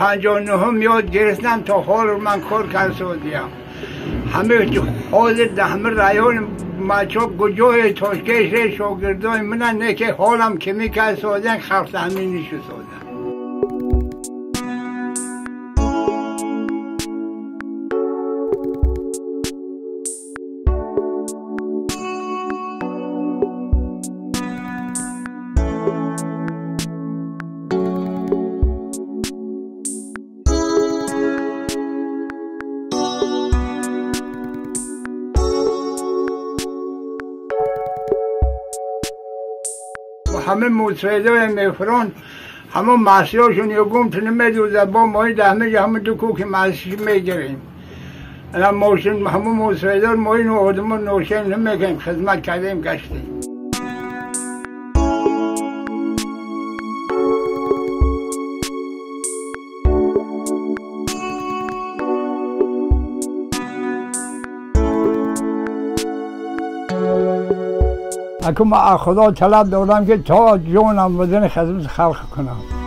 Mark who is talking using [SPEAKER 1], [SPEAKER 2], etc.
[SPEAKER 1] 59 یاد گرفتم تا حال من کار کردم. همه حاضر در همه رایان بچه کجای تاشکش شاگردای من نه که حالم که میکرد سازن خلق همین نیشو سازن. همه موسیقی میفران همه مسیحاشون یه گم تونه میدوزه با ماهی ده همه همه دو کوک مسیح میگیریم. الان موشن همه موسیقی دار ماهی نو آدم نوشن نمیکنیم، خدمت کردیم گشتیم. اکو ما خدا طلب دارم که تا جونم بدن خدمت خلق کنم.